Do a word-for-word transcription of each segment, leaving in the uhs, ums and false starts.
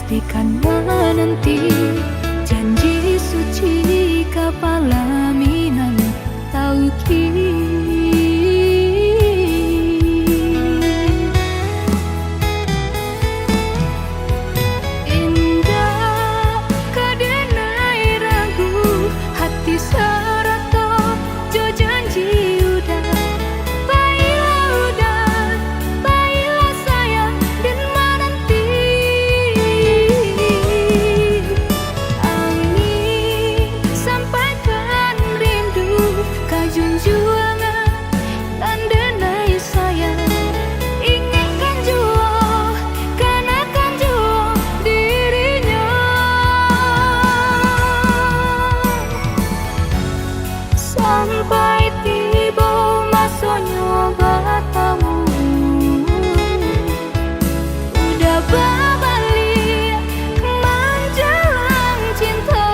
Pastikan mananti janji suci kapalaminan tauqid. Indak ka denai ragu hati sarato jo janji uda. Bailah uda, bailah sayang, den mananti. Angin sampaikan rindu ka junjuangan nan denai sayang. Ingatkan juo, kanakan juo dirinyo. Sampai tibo masonyo batamu, uda babaliak manjalang cinto.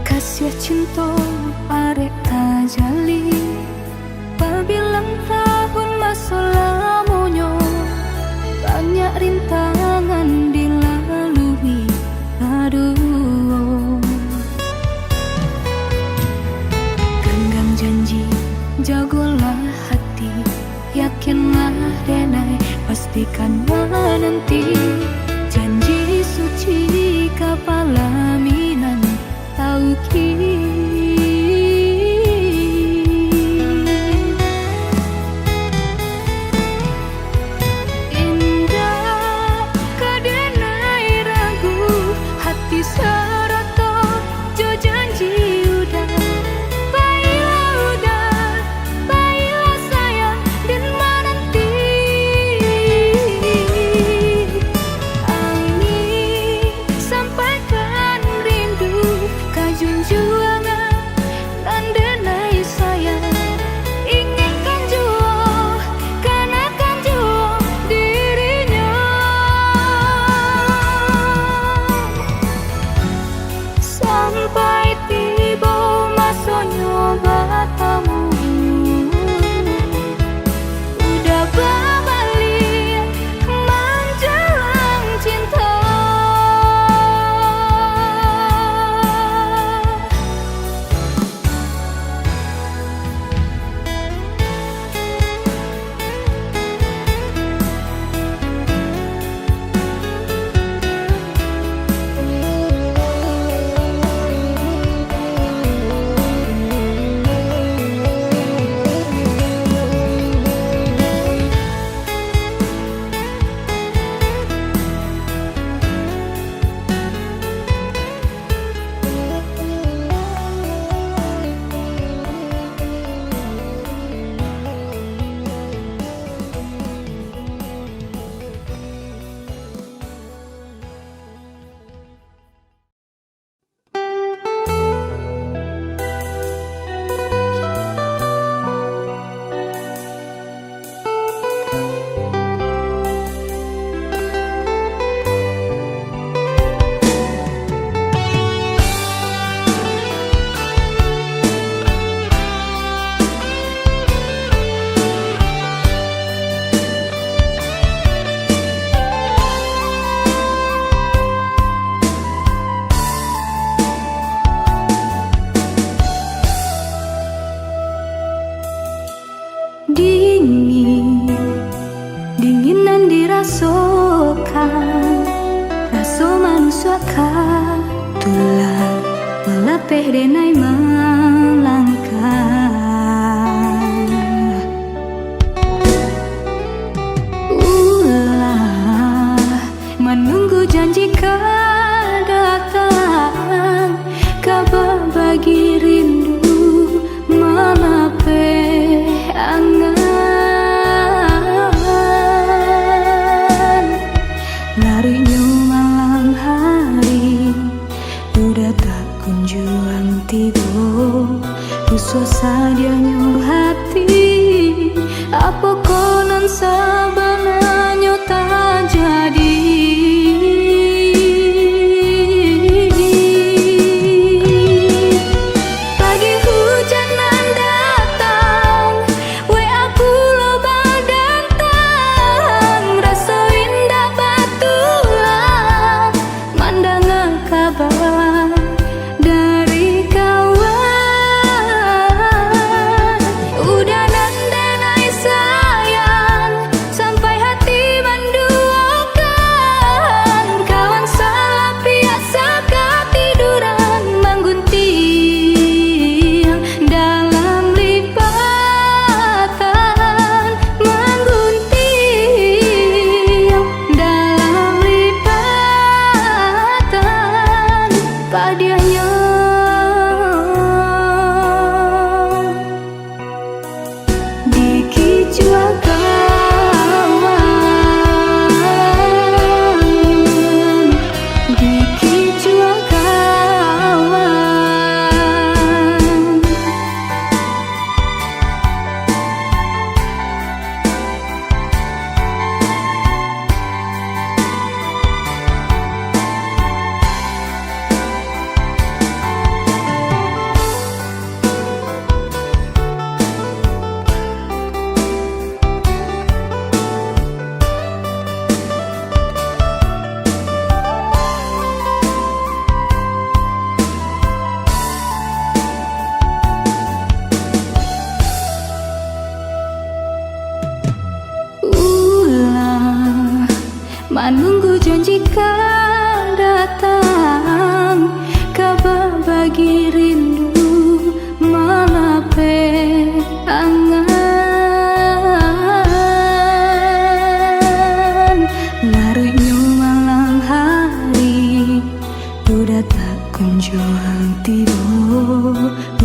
Kasiah cinto arek tajalin. Babilang tahun maso lamonyo, banyak rintangan dilalui kaduo. Ganggam janji, jagolah hati, yakinlah denai, pastikan mananti janji suci kapalaminan tauqid. Indak ka denai ragu hati sarato jo janji uda. Bailah uda, bailah sayang, den mananti. Angin sampaikan rindu ka junjuangan nan denai sayang. Ingatkan juo, kanakan juo dirinyo. Sampai tibo masonyo batamu, uda babaliak manjalang cinto. Dingin, dingin nan dirasokan, raso manusuak ka tulang, malapeh denai malangkah. Ulah man- sabananyo tajadi. Pagi hujan nan datang, W A pulo badantang, raso indak batulang, mandanga kaba dari kawan. Udah nan denai sayang, sampai hati manduakan. Kawan salapiak sakatiduran, mangguntiang dalam lipatan, mangguntiang dalam lipatan, padiahnyo dikicuah kawan, dikicuah kawan. Ulah manunggu janji ka datang, ka babagi rindu malapeh angan. Laruiknyo malam hari, udah tak kunjuang tibo.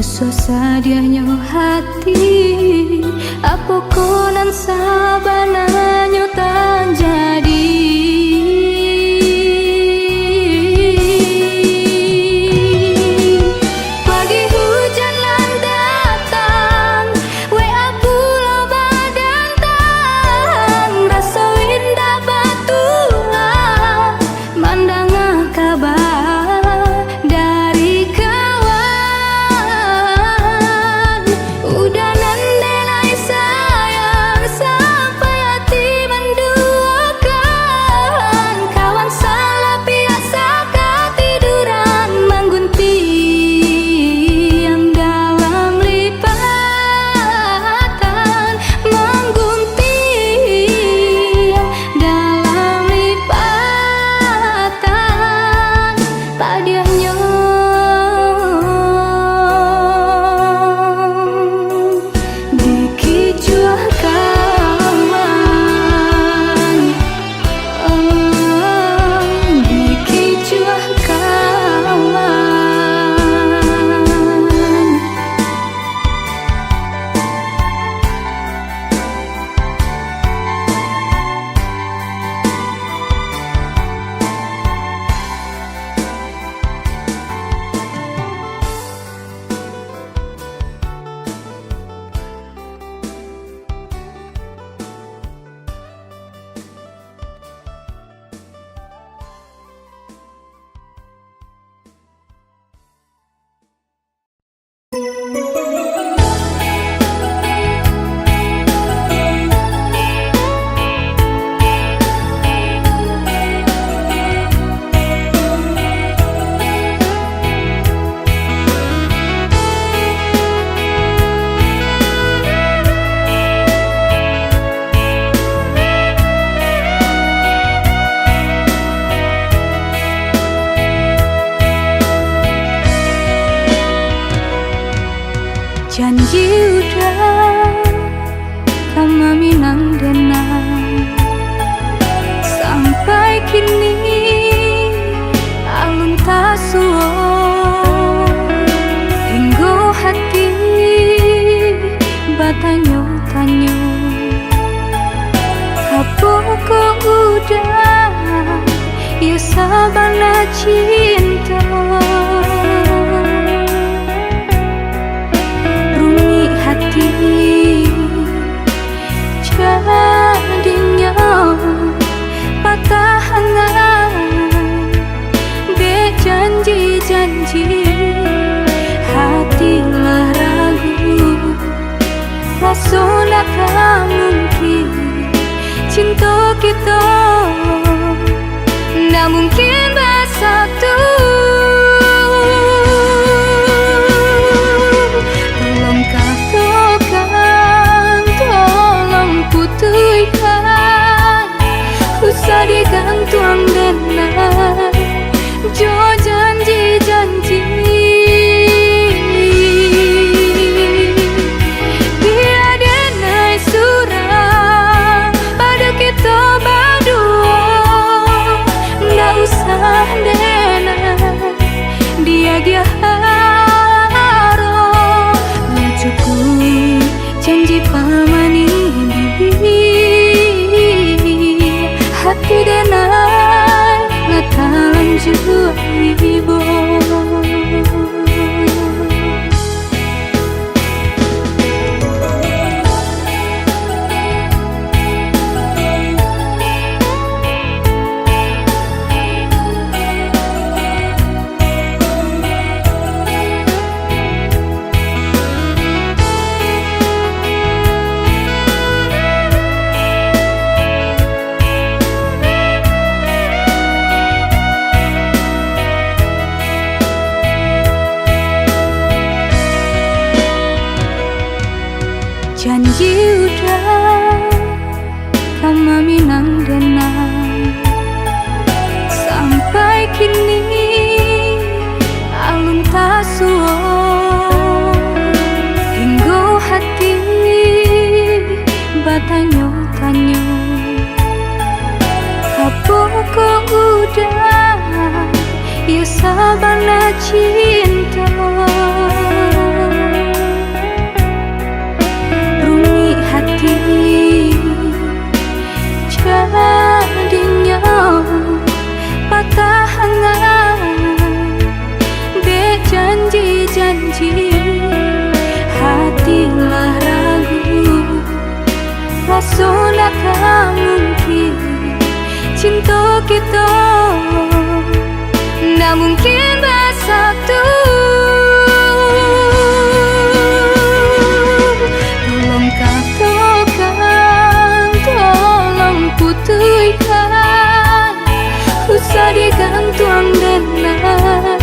Usah sadiahnyo hati, apokoh nan sabananyo tajadi. Pagi hujan nan datang, W A pulo badantang, raso indak batulang, mandanga kaba dari kawan. Udah nan denai sayang, sampai hati manduakan. Kawan salapiak sakatiduran, mangguntiang dalam lipatan, mangguntiang dalam lipatan, padiahnyo dikicuah kawan, oh, dikicuah kawan. Janji udah ka maminang denai, sampai kini alun tasuo. Hinggo hati batanyo-tanyo, apokoh udah iyo sabana cinto? Rumik hati, cari Raso ndak ka mungkin, cinto kito ndak mungkin basatu. Tolong katokan, tolong putuihkan, usah digantuang denai jo janji-janji. Bia denai surang pado kito baduo, ndak usah denai diagiah harok. Lah cukuik janji pamanih bibia, hati denai lah talanjua ibo. Janji udah ka maminang denai. Sampai kini alun tasuo, hinggo hati batanyo-tanyo, apokoh udah iyo sabana cinto? Rumik hati jadinyo, patah angan dek janji-janji. Hati lah ragu, raso ndak ka mungkin, cinto kito ndak mungkin basatu. Tolong katokan, tolong putuihkan, usah digantuang denai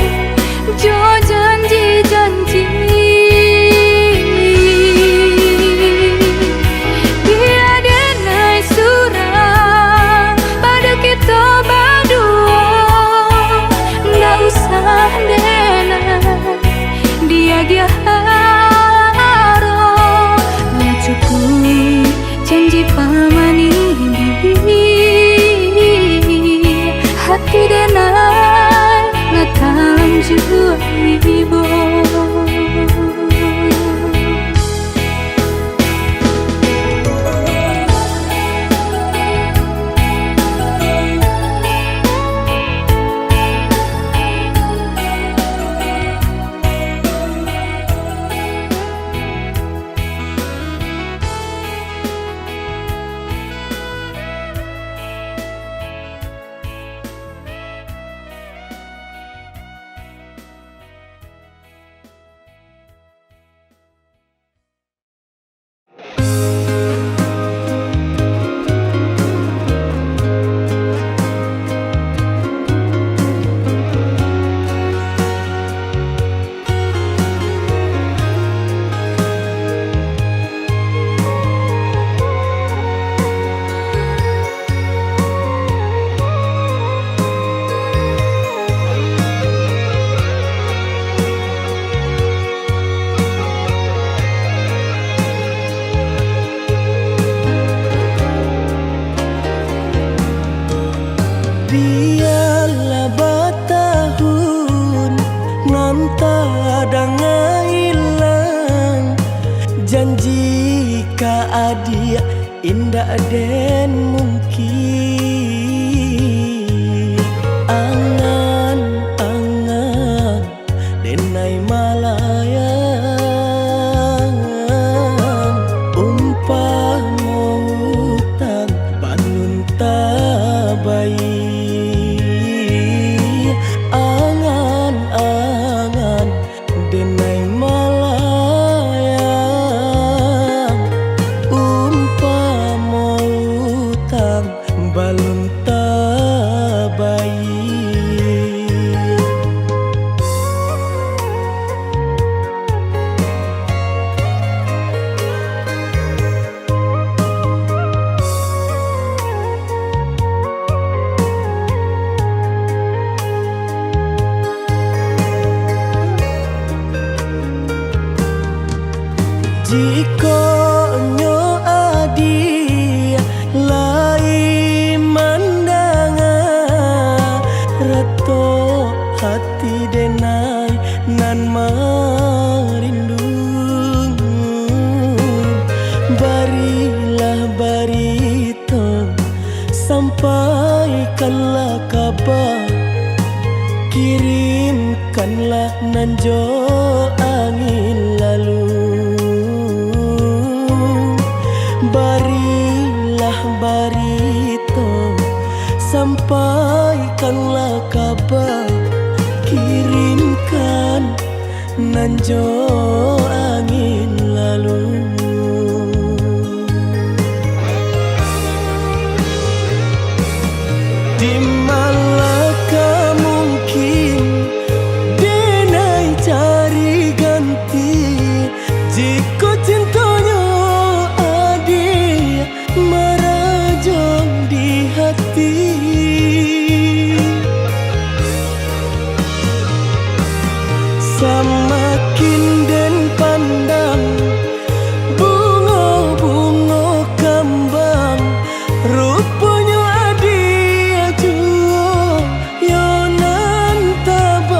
jo janji-janji. Bia denai surang pado kito baduo, ndak usah denai diagiah harok. Lah cukuik janji pamanih bibia, hati denai lah talanjua ibo. Bialah batahun nan tadanga ilang, janji ka adiak indak den mungkin. Angan-angan denai malayang, umpamo utang panun tabayia. Angan-angan denai malayang, nan jo angin lalu. Barilah barito, sampaikanlah kaba, kirimkan nan jo angin lalu. Di malah ka mungkin denai cari ganti, jikok cintonyo adiak marajo di hati. Samakin den pandang bungo-bungo kambang, ruponyo adiak juo yo nan tabayang.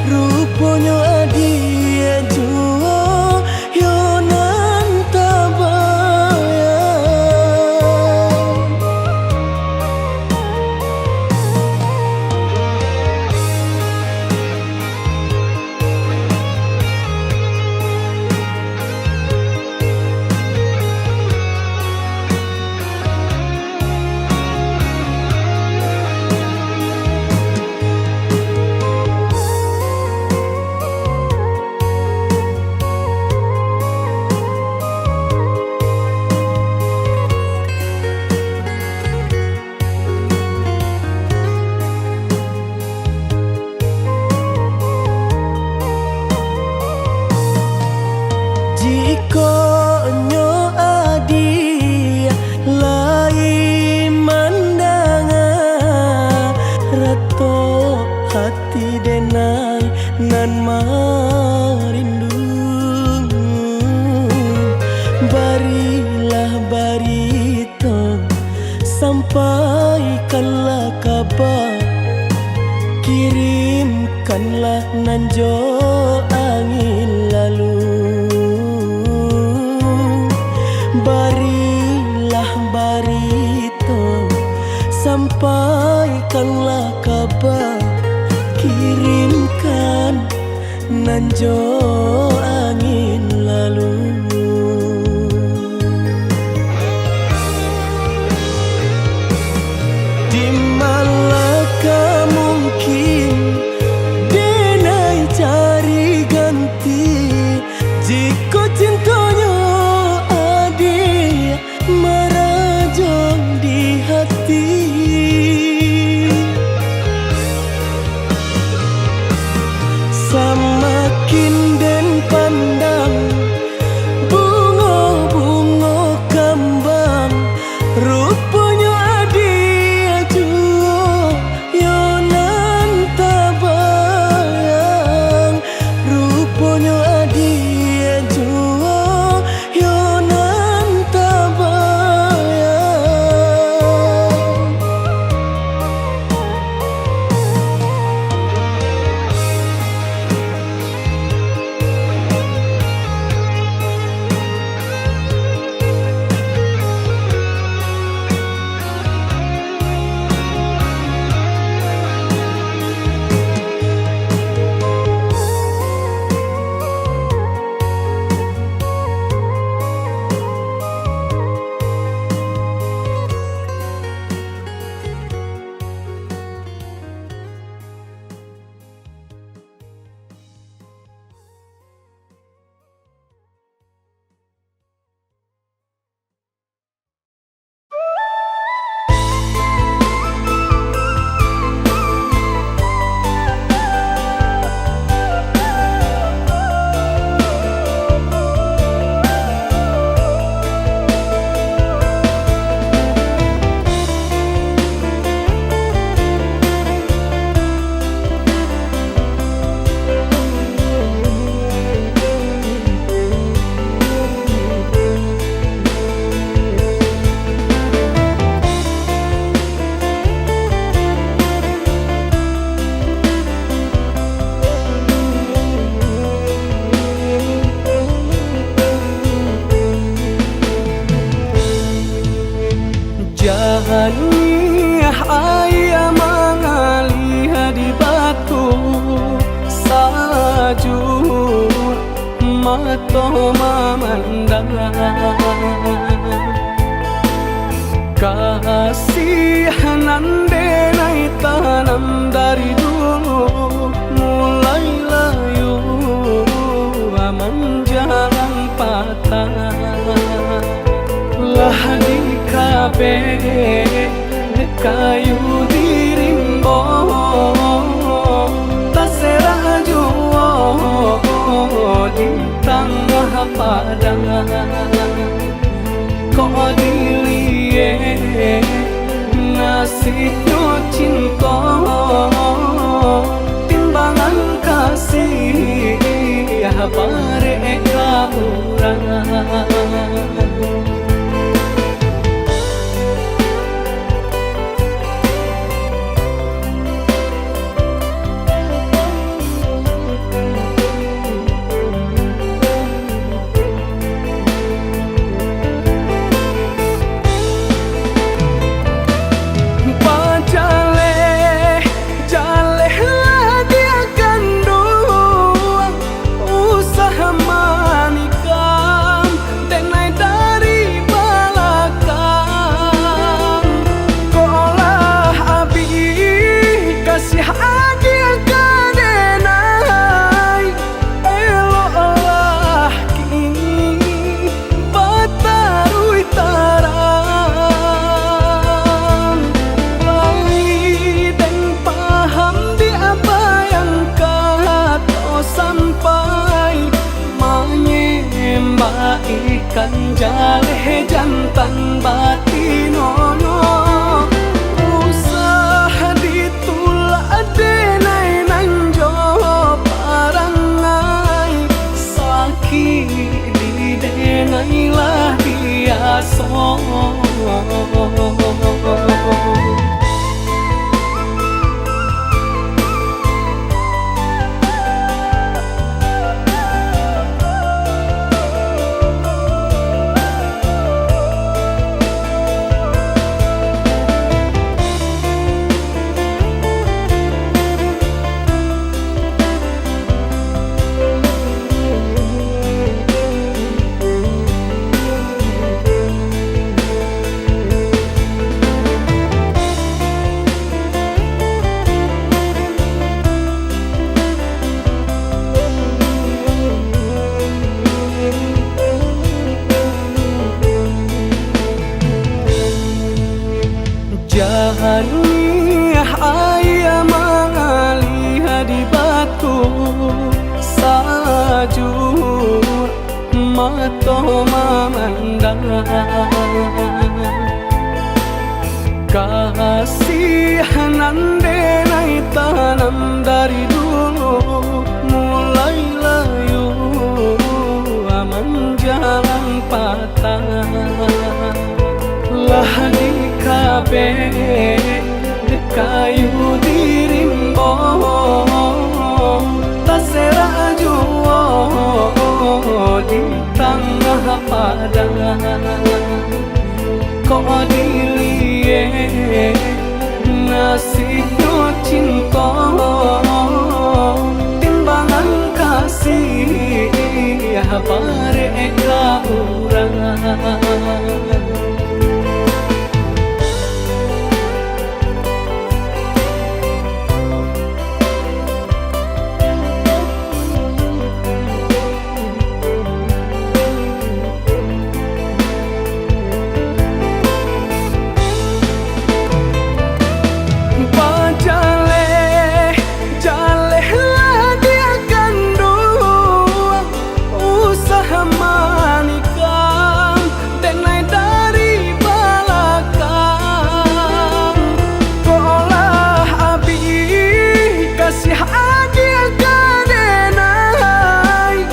Ruponyo adiak juo yo nan tabayang. Jikok nyo adiak lai mandanga, ratok hati denai nan marindu, barilah bari to, sampaikanlah kaba, kirimkanlah nan jo angin lalu. Barilah barito, sampaikanlah kaba, kirimkan nan jo angin lalu. Di malah ka mungkin denai cari ganti, jikok cintonyo adiak marajo di hati. Samakin den pandang bungo-bungo kambang, ruponyo adiak juo yo nan tabayang. Ruponyo adiak juo yo nan tabayang. Janiah aia mangalih di batu, mato mamandang. Kasih nan denai tanam dari dulu, mulailah yo manjalang patang. Lah dikabek kayu di rimbo, taserah juo di tangah padang. Kok diliek nasibnyo cinto, timbangan kasih barek ka urang. Bajaleh, jalehlah di kanduang, usah manikam denai dari balakang. Kok lah abih kasih agiah ka denai, eloklah kini bataruih tarang. Lai den paham di apa yang kato sampai, manyembah ikan jaleh jantan batinonyo. Usah ditulak denai nan jo parangai, sakik di denai lah biaso. Janiah aia mangalih di batu, sajuak mato mamandang. Kasih nan denai tanam dari dulu, mulailah yo manjalang patang. Lah dikabek kayu di rimbo, taserah juo di tangah padang. Kok diliek nasibnyo cinto, timbangan kasih barek ka urang. Bajaleh, jalehlah di kanduang, usah manikam denai dari balakang. Kok lah abih kasih agiah ka denai,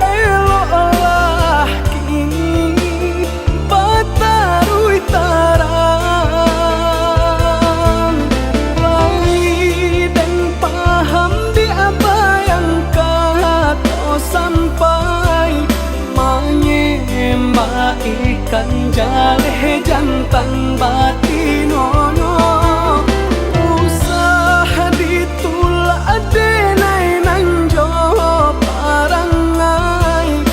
eloklah kini bataruih tarang. Lai den paham di apa yang kato sampai, manyembah ikan jaleh jantan batinonyo. Usah ditulak denai nan jo parangai,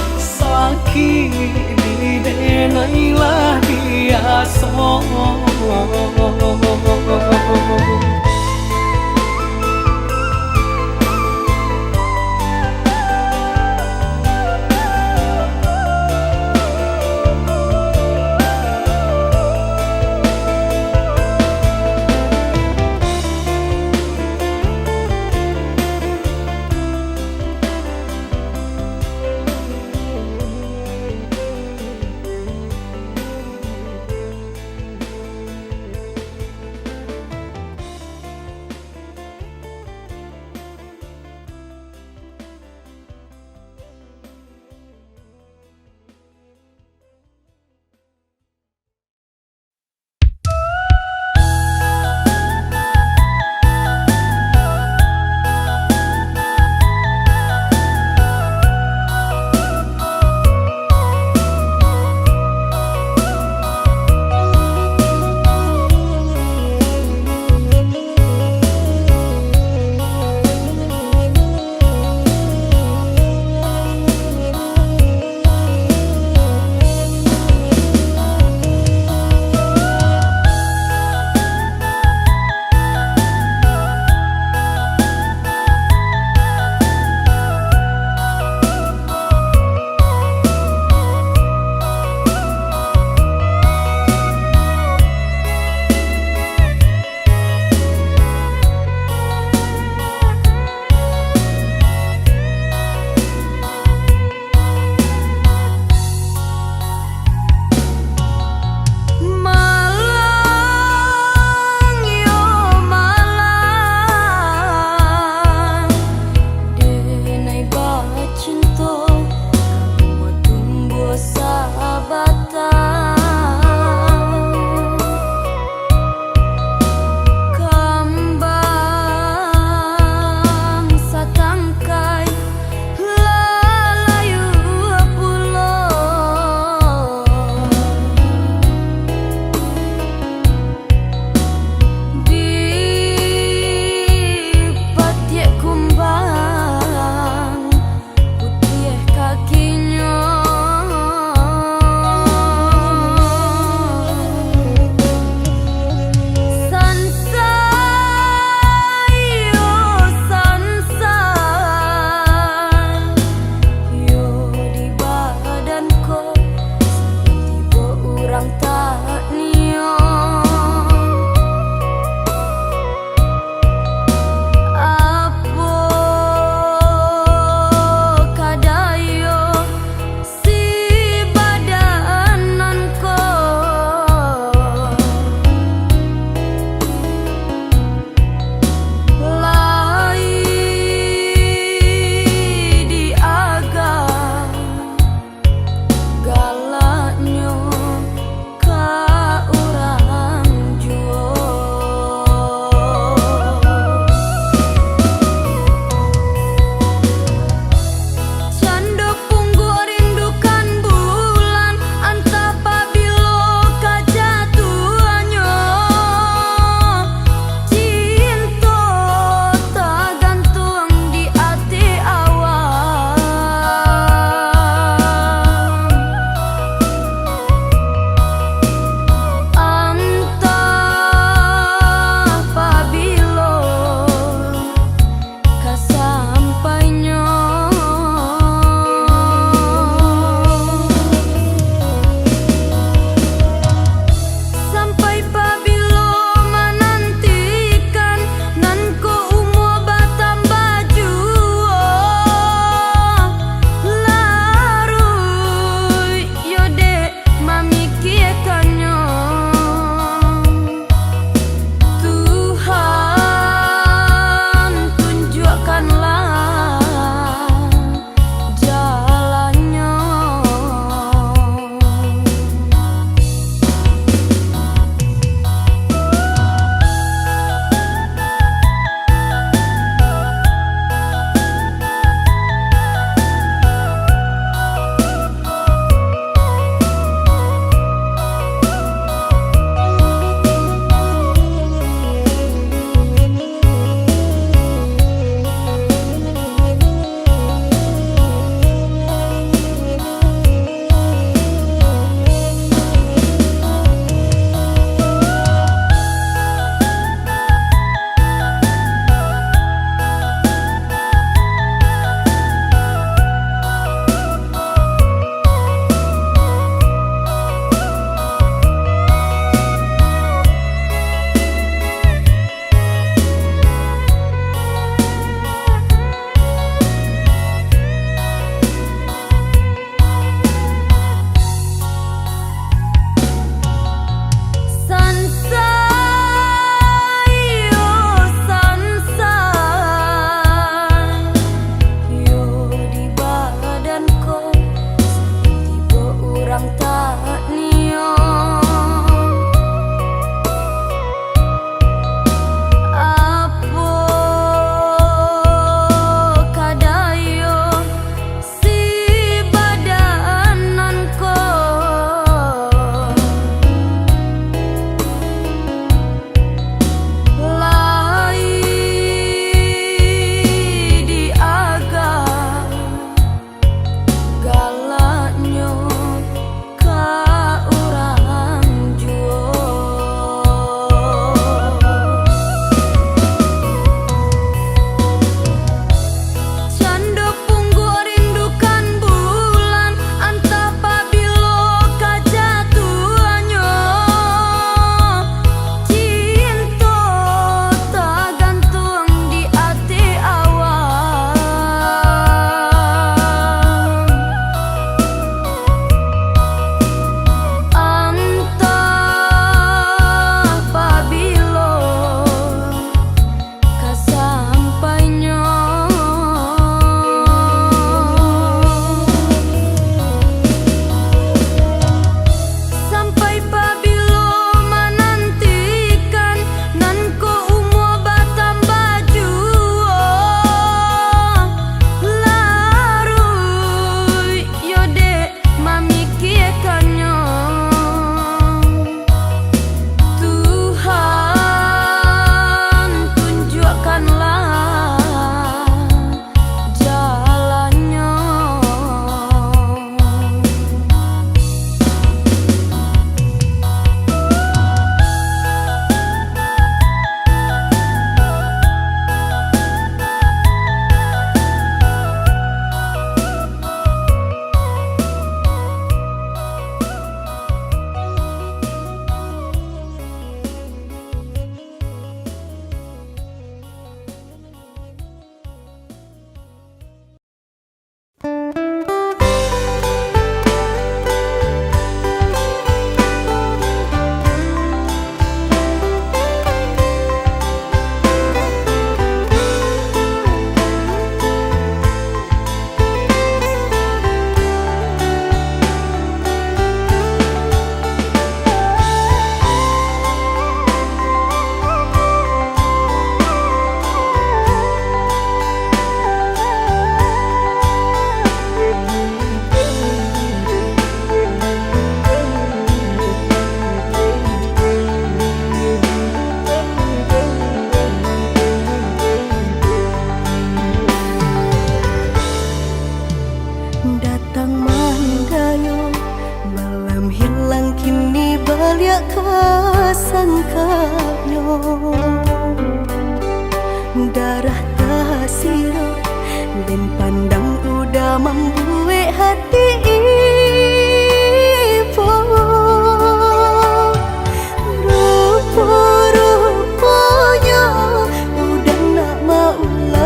Baliak ka sangkaknyo, darah tasirok, den pandang uda mambuek hati ibo. Rupo-ruponyo uda nak maulang,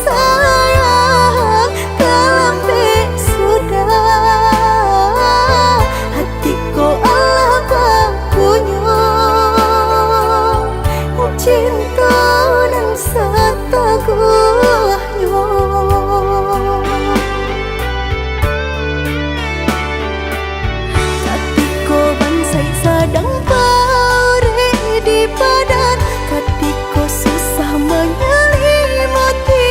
sayang, talambek sudah. Hati ko alah bapunyo, cinto nan sataguahnyo. Katiko bansaik sadang baurek di padan, katiko susah manyalimuti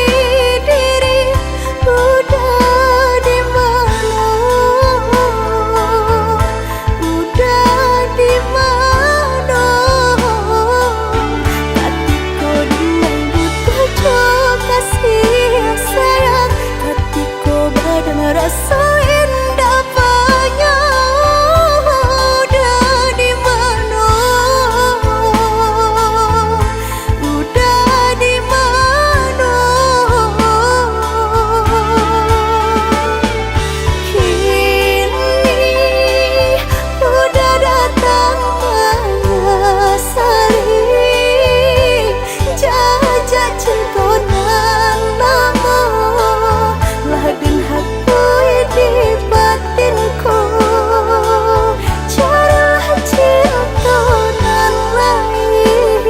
diri, uda di mano? Uda di mano? Katiko dinan butuh jo kasih sayang, katiko badan raso indak banyak, uda di mano? Uda di mano? Kini uda datang manyasali, jajak cinto nan lamo lah den hapui di batin ko. Carilah cinto nan lain.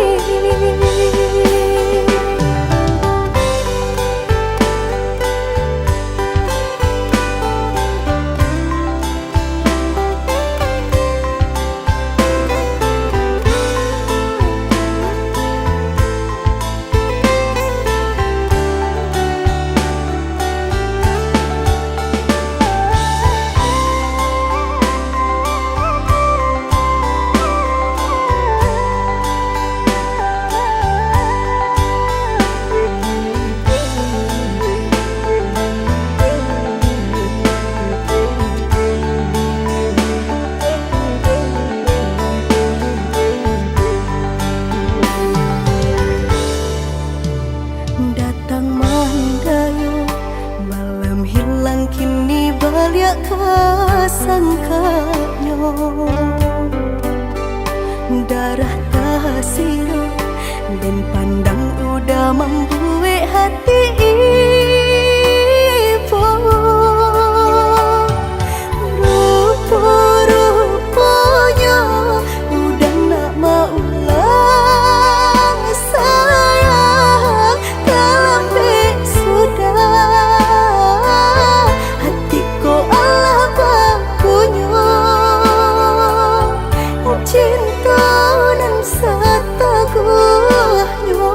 Datang mandayo, malam hilang kini baliak ka sangkaknyo. Darah tasirok, den pandang uda mambuek hati ibo. Rupo-ruponyo uda nak maulang, sayang, talambek sudah. Hati ko alah bapunyo, cinto nan sataguahnyo.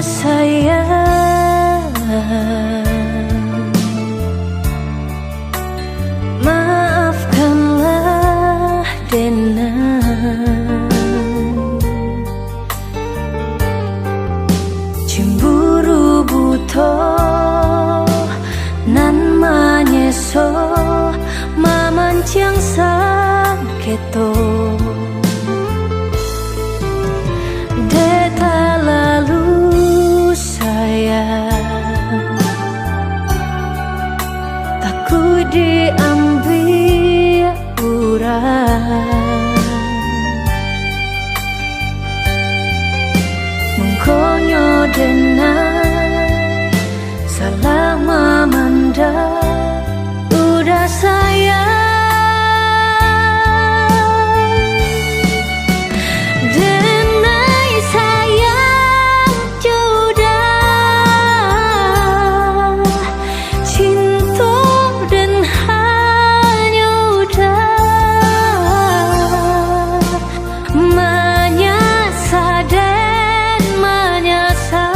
Sayang, maafkanlah denai. Cemburu buto nan manyeso mamanciang saketo. Dek talalu sayang, takuik diambiak urang. Mangkonyo denai salah mamandang udah sayang. Denai sayang jo udah, cinto den hanyo udah, manyasa den manyasa,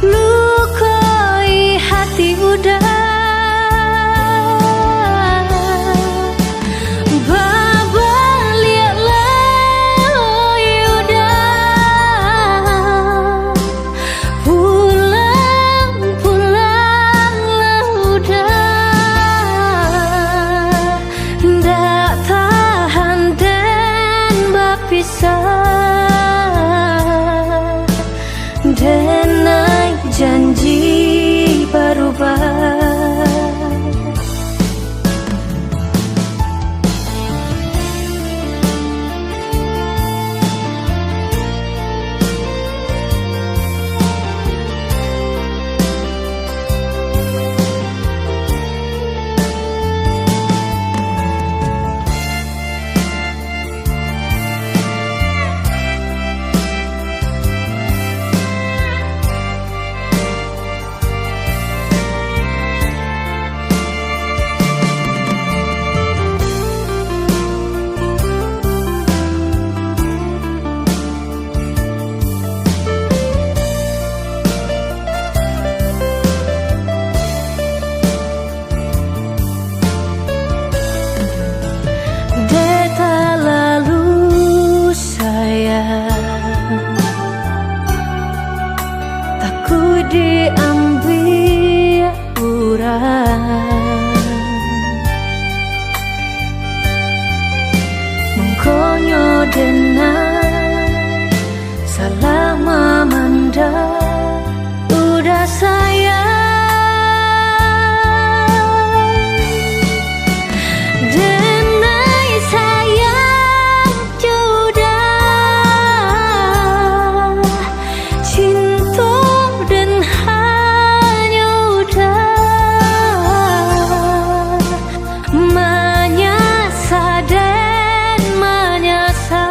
lukoi hati udah. Babaliaklah, oi udah, pulang, pulanglah udah, ndak tahan den bapisah. Denai janji barubah. Dek talalu sayang, takuik diambiak urang. Mangkonyo denai salah mamandang udah sayang. Denai sayang jo udah, cinto den hanyo udah, manyasa den manyasa,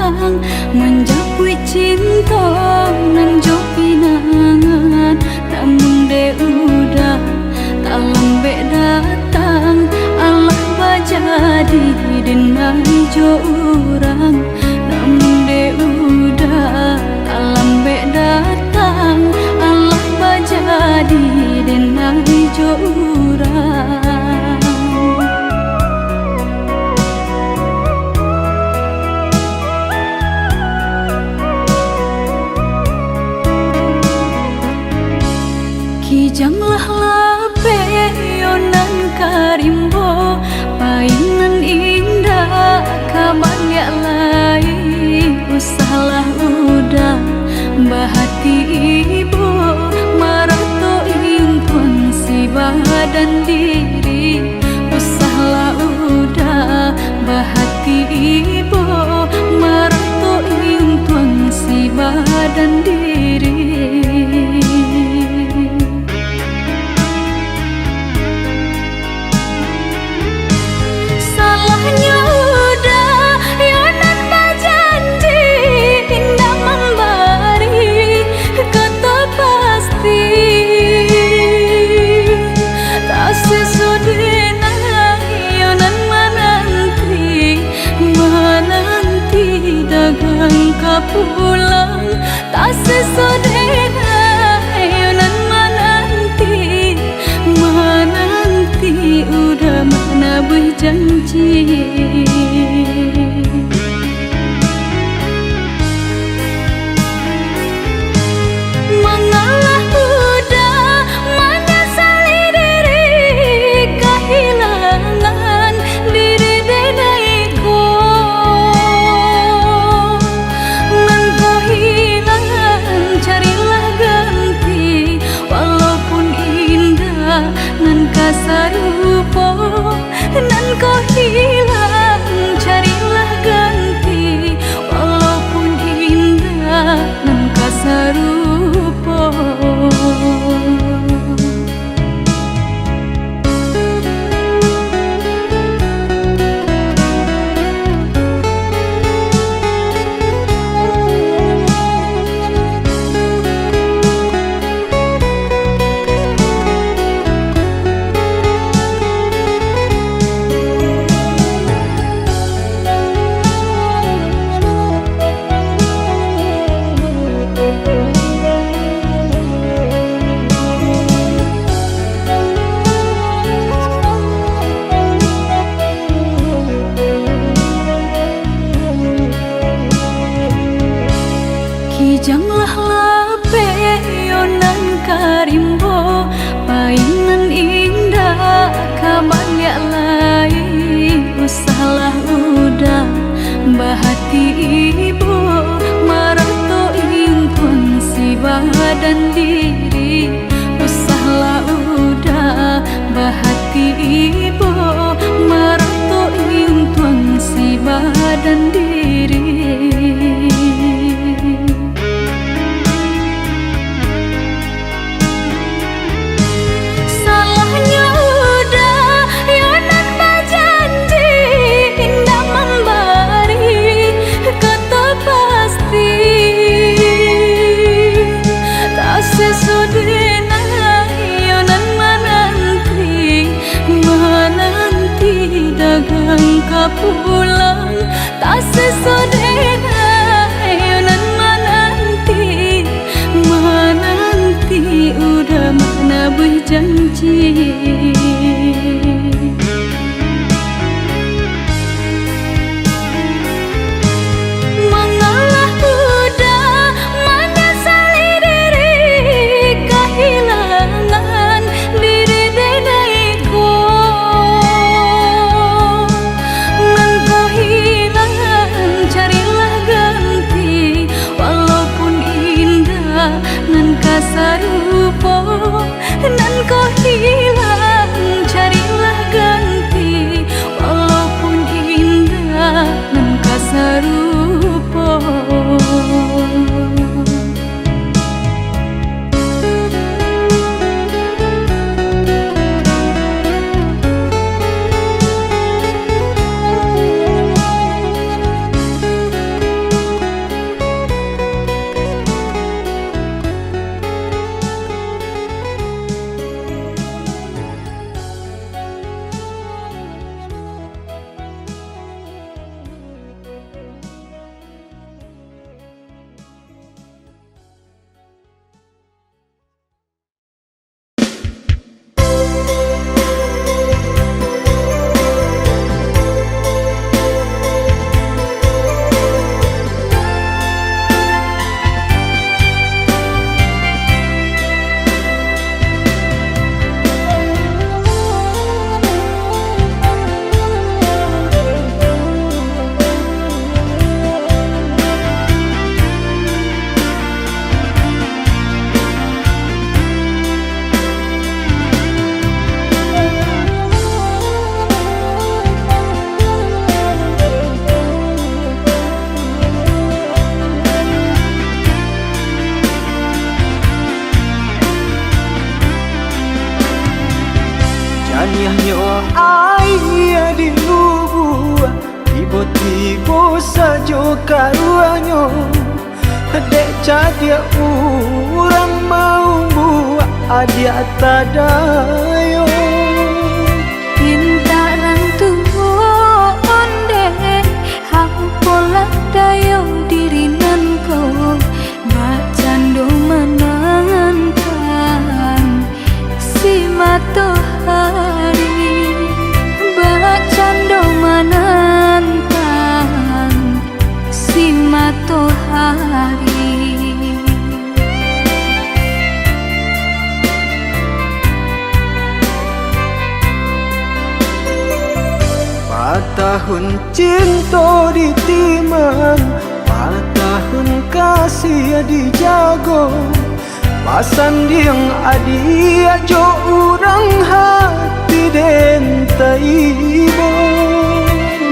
Manjapuik cinto nan jo pinangan, namun dek Uda talambek datang, alah bajadi den ai jo urang. Namun dek Uda talambek datang, alah bajadi den ai jo urang. Kijang lah lapeh yo nan ka rimbo, pai nan indak ka baliak lai. Usahlah Uda bahati ibo, marato intuang si badan diri. Usahlah Uda bahati ibo, marato intuang si badan diri. Salahnyo Uda yo nan bajanji indak mambari kato pasti. Taseso den ai yo nan mananti, mananti dagang ka pulang. Taseso den ai yo nan mananti, mananti Uda manabuih janji. Mangalah Uda manyasali diri, kahilangan diri den ai ko. Nan ko hilang, carilah ganti, walaupun indak nan ka sarupo. Nan ko hilang, carilah ganti, walaupun indak nan ka sarupo. Kijanglah lapeh yo nan ka rimbo, pai nan indak ka baliak lai. Usahlah Uda bahati ibo, marato intuang si badan diri. Usahlah Uda bahati ibo, marato intuang si badan diri. Salahnyo Uda yo nan bajanji indak mambari kato pasti. Taseso den Karuanyo, dek cadiak urang maumbuak adiak tadayo. Pintaran tuo ondeh, apolah dayo diri nan ko, bak cando manantang si matohari, bak cando manantang si matohari. Patahun cinto ditimang, patahun kasih dijago. Basandiang adiak jo urang hati den taibo.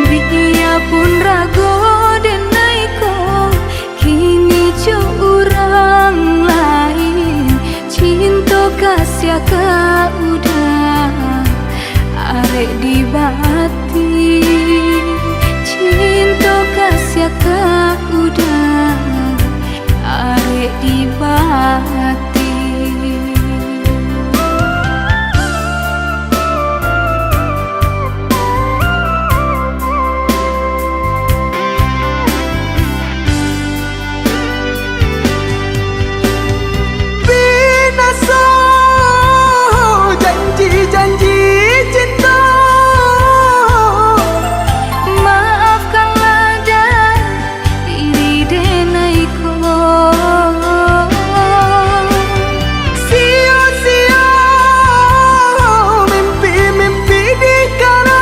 Biapun rago den naiko, kini jo urang lain, cinto kasiah ka udah arek di bati, cinto kasiah ka udah arek di bati. Binaso janji-janji cinto. Maafkanlah, dek diri den naiko. Sio-sio mimpi-mimpi dikarang.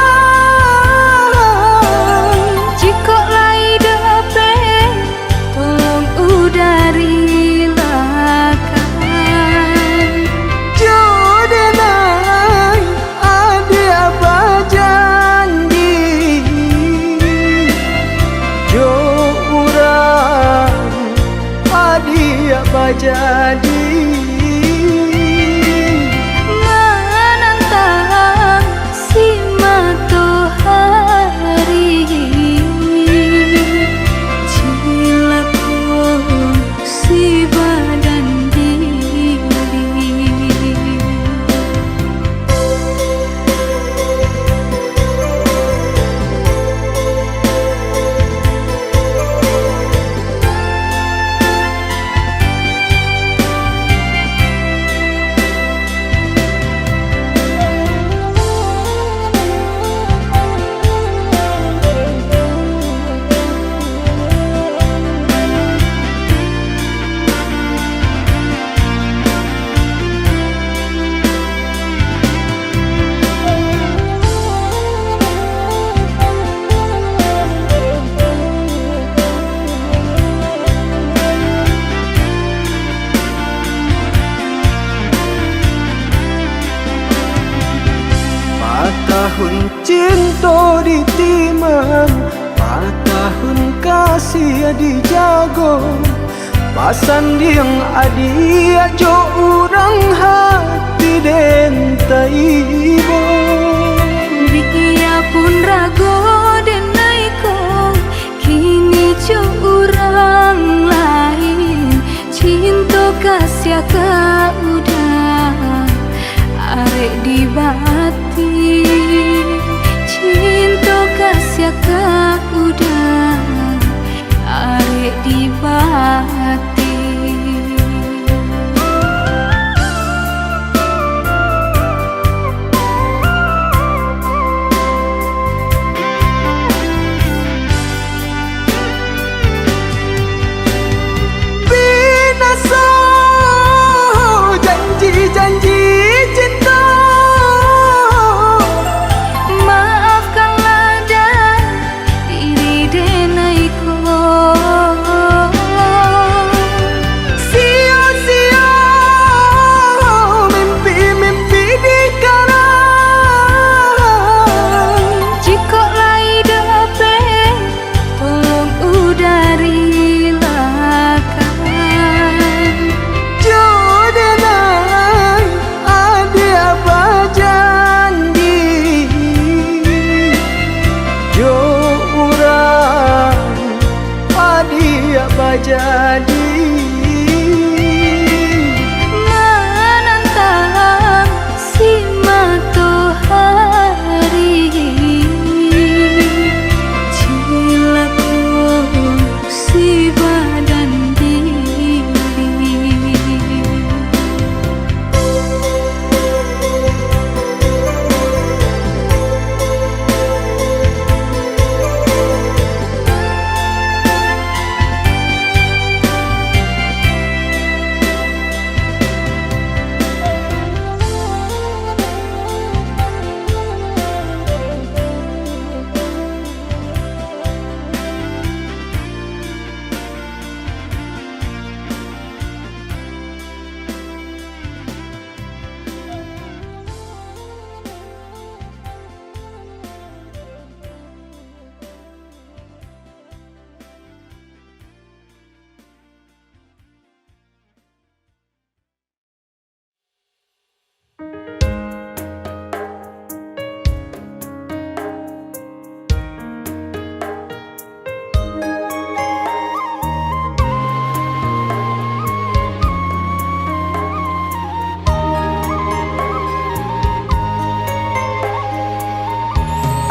Jikok lai dapek, tolong udah rilakan. Jo denai adiak bajanji, jo urang adiak bajadi. Manantang si matohari, cilako si badan diri. Patahun cinto ditimang, patahun kasih dijago. Basandiang adiak jo urang hati den taibo. Biapun rago den naiko, kini jo urang lain. Cinto kasiah ka udah arek di bati. Cinto kasiah ka udah arek di bati. Binaso janji-janji cinto. Maafkanlah, dek diri den naiko. Jadi manantang si matohari, cilako si badan diri.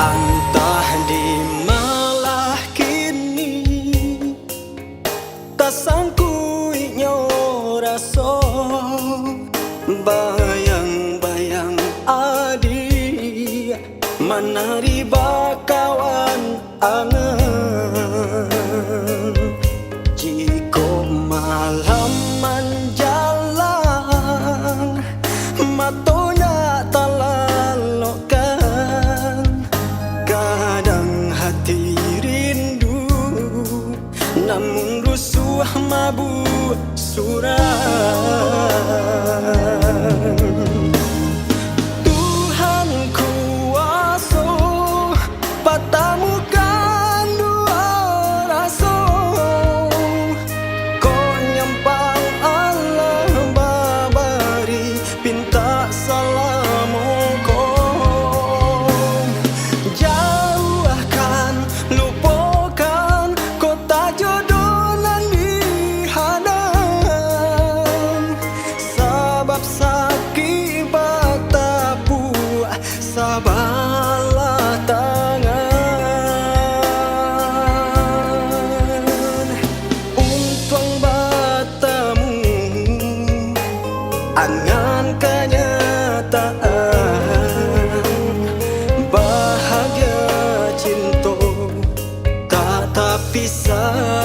Antah di malah kini, tasangkuiknyo raso, bayang-bayang adiak manari bakawan angan. Jikok malam manjalang, mato ndak talalokkan, kadang hati rindu, namun rusuah mabuak surang. Tuhan kuaso, patamukan duo raso, kok nyampang Allah babari, pintak salamo ko. Jauahkan, lupokan, kota jodoh nan dihadang, sabab sakik batapuak sabalah tangan. Untuang batamu, angan kanyataan, bahagia cinto tak tapisahkan.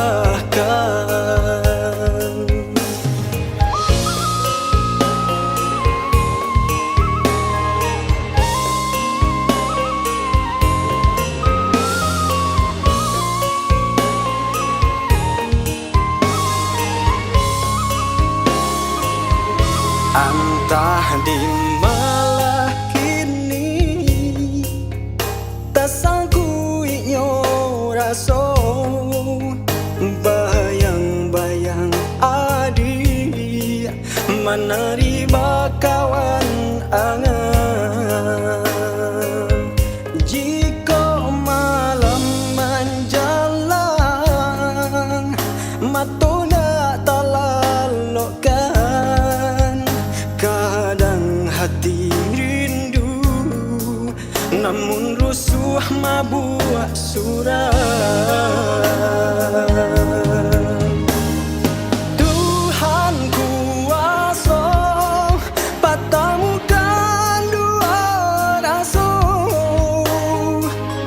Antah di malah kini, tasangkuiknyo raso, bayang-bayang adiak manari bakawan angan. Jikok malam manjalang, mato ndak talalokkan, kadang hati rindu, namun rusuah mabuak surang. Tuhan kuaso, patamukan duo raso,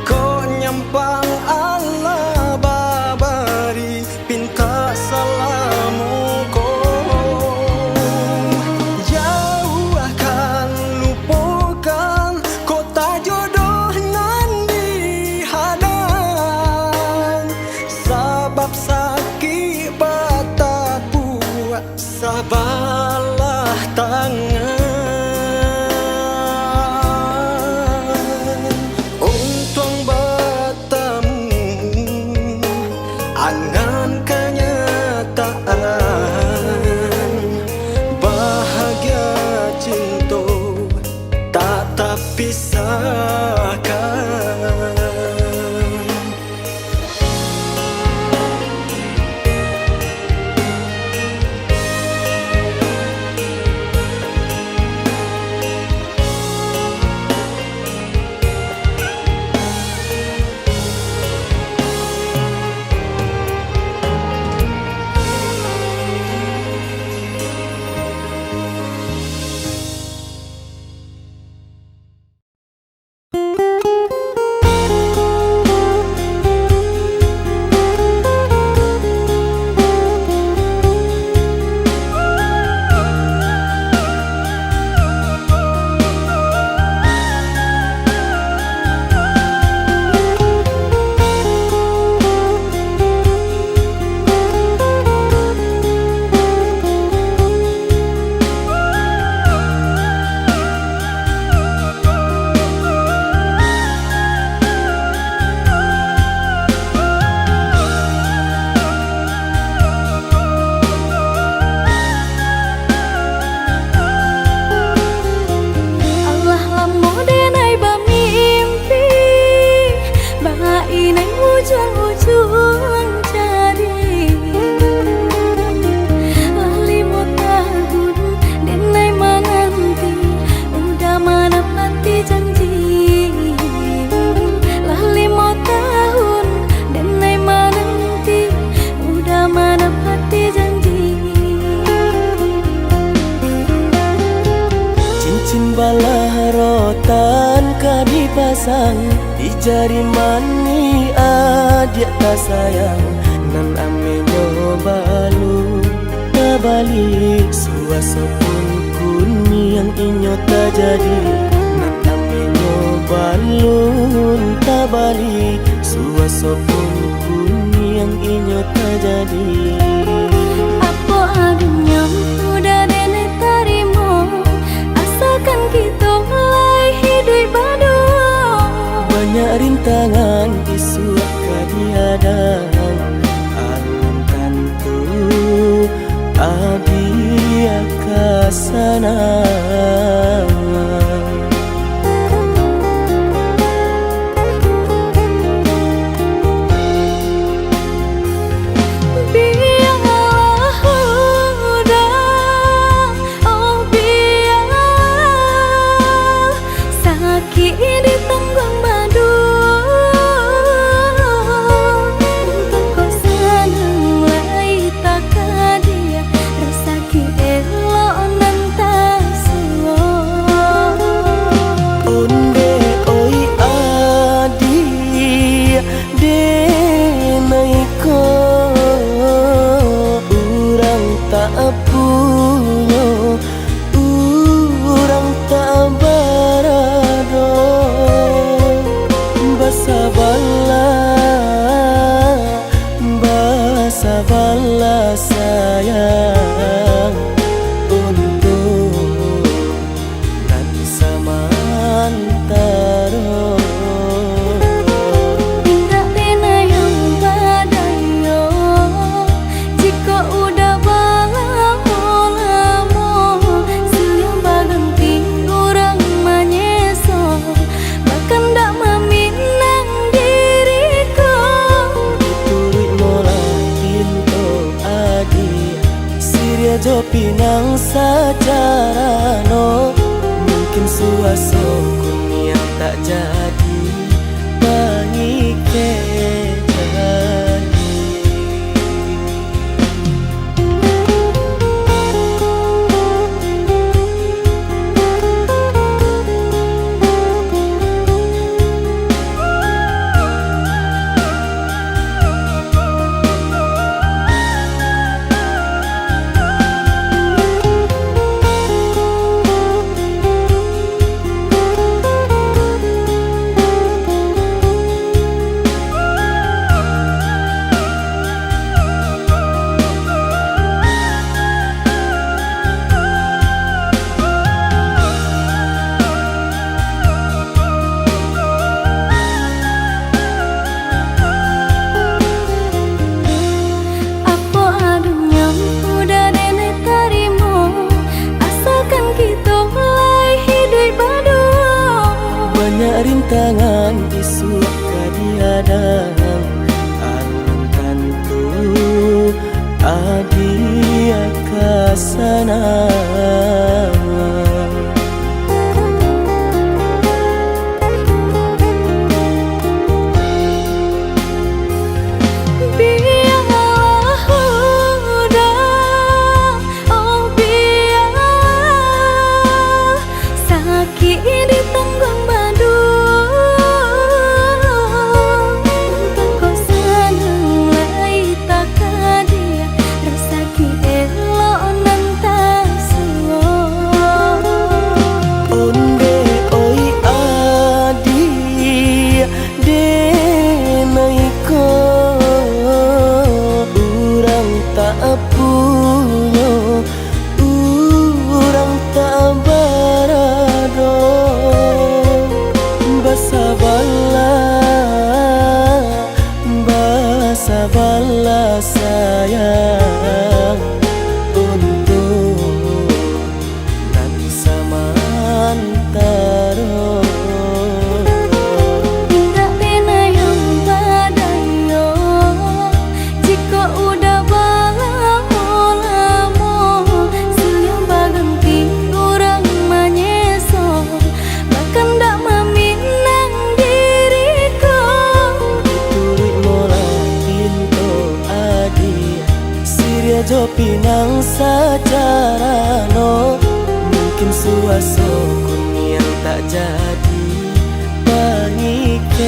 kok nyampang Allah babari, pintak salamo ko. Jauahkan, lupokan, kota jodoh nan dihadang, sabab sakik batapuak sabalah tangan. Untuang batamu, angan kanyataan, bahagia cinto tak tapisahkan. Jari manih adiak tasayang, nan amenyo balun tabalik, suaso pun kuniang inyo tajadi, nan amenyo balun tabalik, suaso pun kuniang inyo tajadi. Apo adonyo udah denai tarimo, asakan kito lai hiduik baduo. Banyak rintangan isuak ka dihadang, alun tantu adiak ka sanang. Bialah udah, oh bialah, sakik ditangguang baduo. Untuak kok sanang lai takadiak, rasaki elok nan tasuo. Ondeh oi adiak, denai ko urang tak punyo, urang tak barado. Basabalah, basabalah sayang, untuak nan samantaro. Indak pernah yang badayo, jikok udah balamo-lamo, sudah baganti urang manyeso, bakandak maminang diri ko. Dituruik molah pinto adiak, siriah jo pinang sacarano, mungkin suaso kuniang tak jadi pangikek lai. Apo adonyo udah denai tarimo, asakan kito lai hiduik baduo. Banyak rintangan isuak ka dihadang, alun tantu adiak ka sanang. Bialah udah, oh bialah, sakik ditangguang baduo. Untuak kok sanang lai takadiak, rasaki elok nan tasuo. Ondeh oi adiak, denai ko urang tak punyo, urang tak barado. Basabalah, basabalah sayang, untuak nan samantaro. Indak pernah yang badayo, jikok udah balamo-lamo, sudah baganti urang manyeso, bakandak maminang diri ko. Dituruik molah pinto adiak, siriah jo pinang sacarano, mungkin suaso kuniang tak jadi pangikek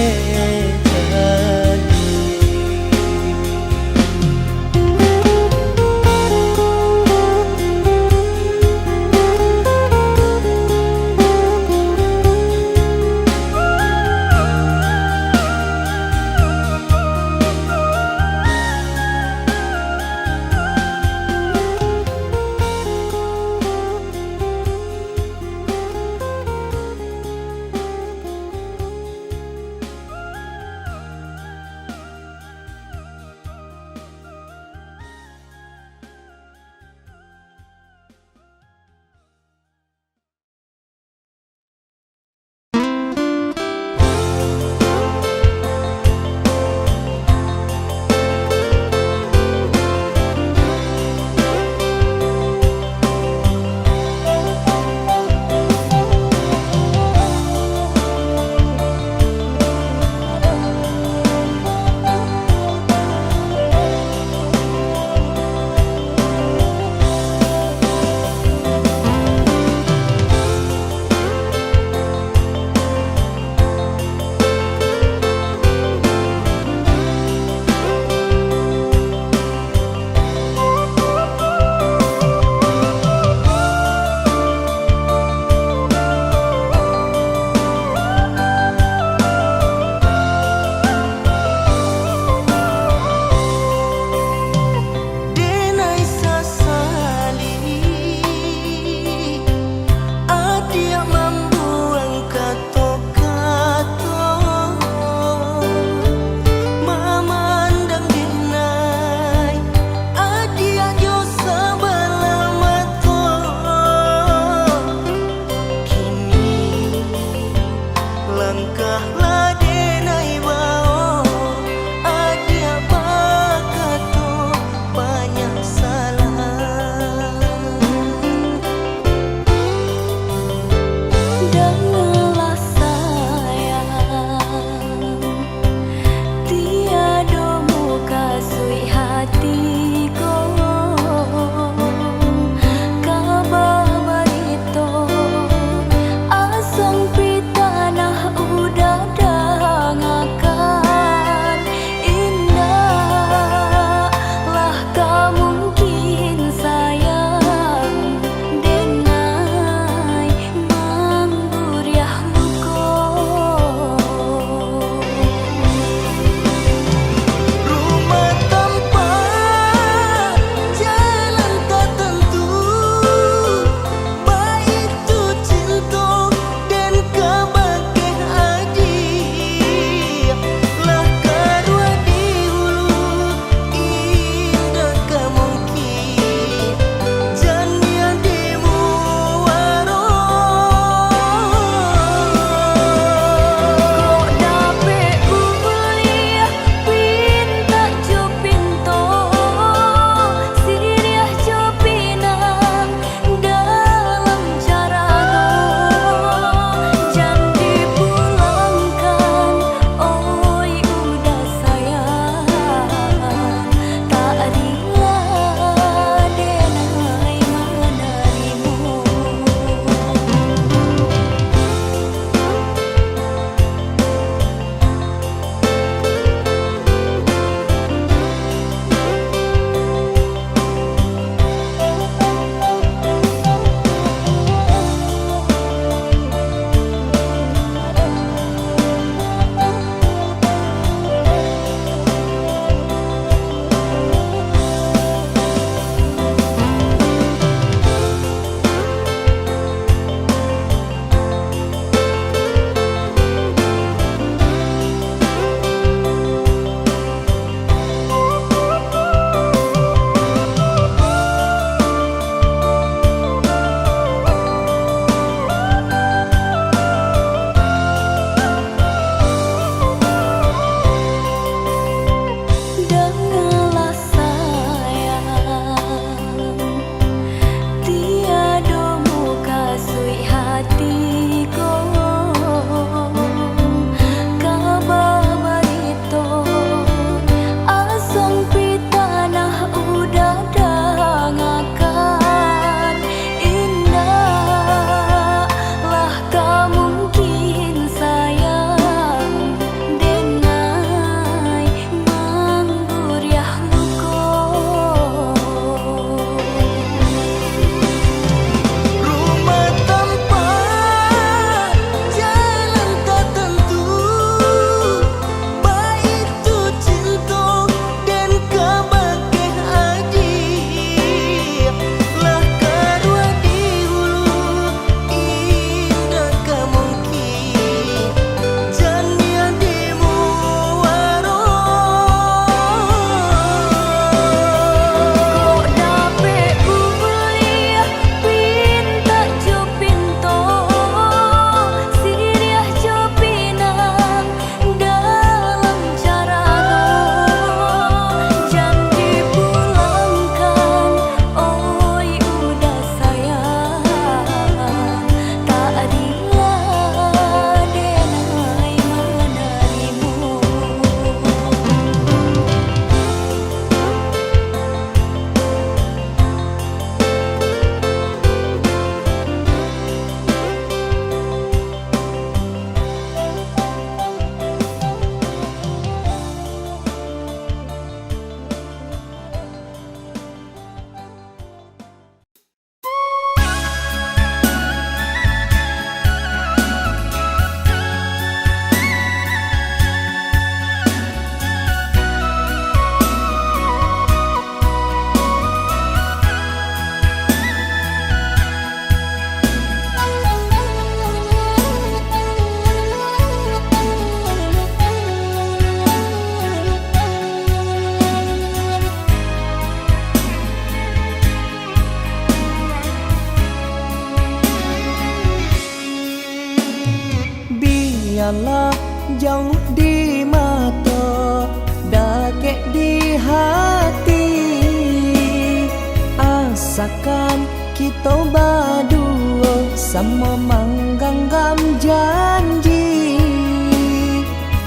Akan kito baduo samo mangganggam janji,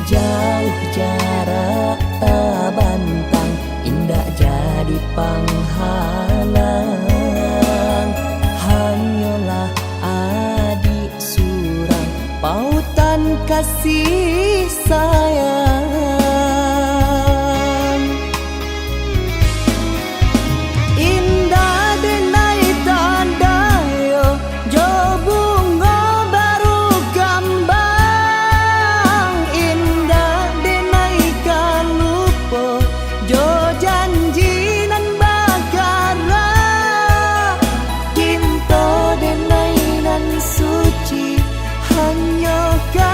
jauah jarak tabantang indak jadi panghalang. Hanyolah adik surang pautan kasih sayang. Indak denai tadayo jo bungo baru kambang, indak denai ka lupo jo janji nan bakara. Cinto denai nan suci hanyo ka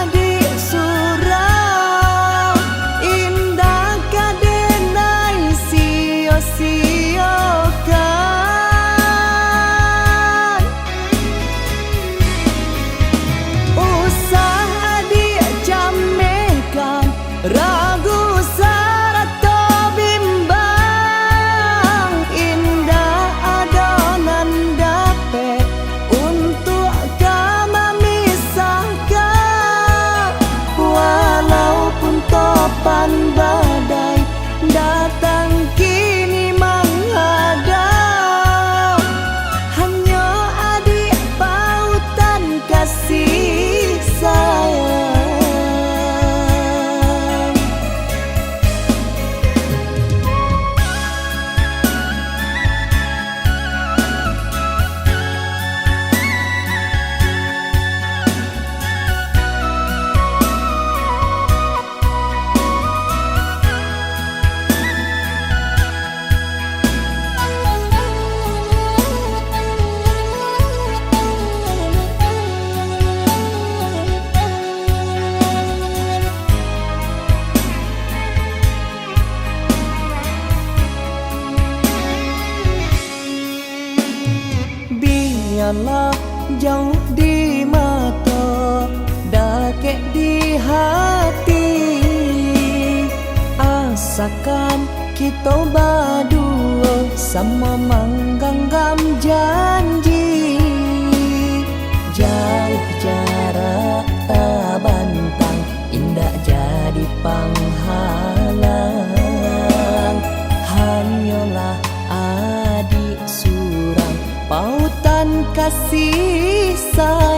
adik surang, indak ka denai sio-siokan. Usah adik camehkan, ragu sarato bimbang, indak ado nan dapek untuak ka mamisahkan. Walaupun topan badai datang kini manghadang, hanyo adik pautan kasih sayang. Bialah jauah di mato, dakek di hati. Asakan kito baduo samo mangganggam janji. Jauah jarak tabantang indak jadi panghalang. Hanyolah adik surang pautan kasih sayang.